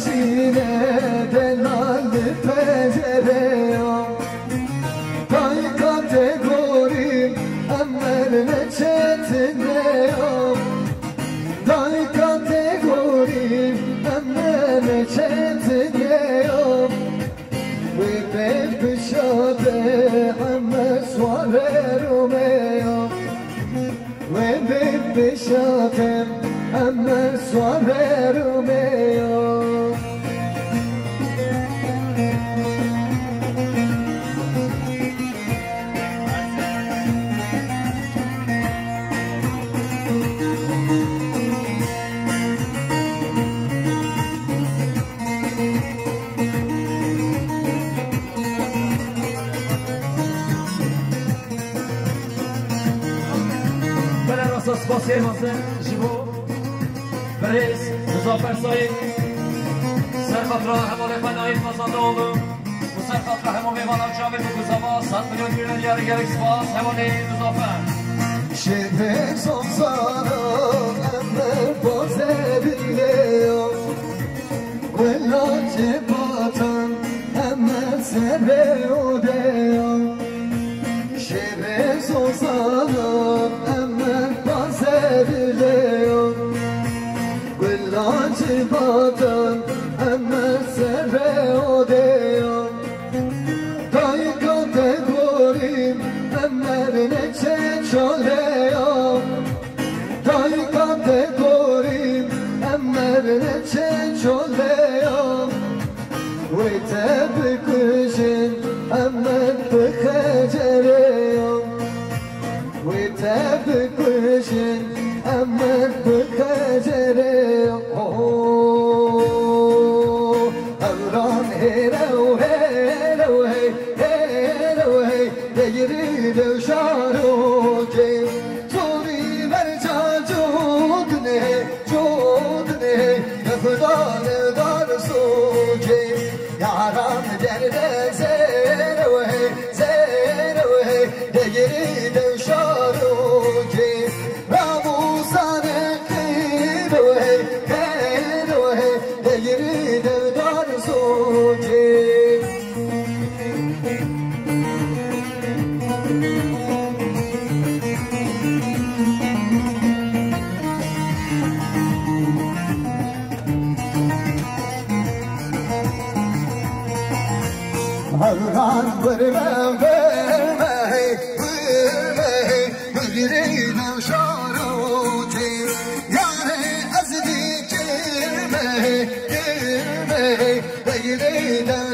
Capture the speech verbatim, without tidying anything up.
Şîne delal li pencereya. Dayika te gorî, Emmer ne çetine ya. Dayika te gorî, Emmer ne çetine ya. Wê bê bişate, Emmer suare Romeo. Wê bê bişate, Emmer suare Romeo. Belê rasta spasiyê mezin ji bo birêz Muzaffer Sayîd, ser xatira hevalê xwe Naîf Xezandaoğlu û ser xatira hemû mêvana çavê ku zava sed milyon gülün yarı gerek spas hevalê Muzaffer. Şêrê zozana em ber bazerî lê yo. Wela cêbatan em ber serê odê yo. Şêrê zozana em ber bazerî lê yo. Wela cêbatan em ber serê odê yo. Dayika te gorî, Emmer ne çê çolê yo. Dayika te gorî, Emmer ne çê çolê yo. Wê te bikujin, Emmer bi xecerê yo. Wê te bikujin, Emmer bi xecerê yo. Hewran hêre û hêre û hey, hêre û hey, Degirî dew şarokê, zorî berca cotine, cotine, Xweda li dar sokê. Yaran derde zêre wehê, zêre wehê, Degirî dew şarokê. Ramûsane qîr wehê, qîr wehê, Degirî dew dar sokê. Hewran birme, birme, hey, birme, hey, Degirî dew şarokê. Yarê ez dî girme, hey, girme, hey, Degirî dew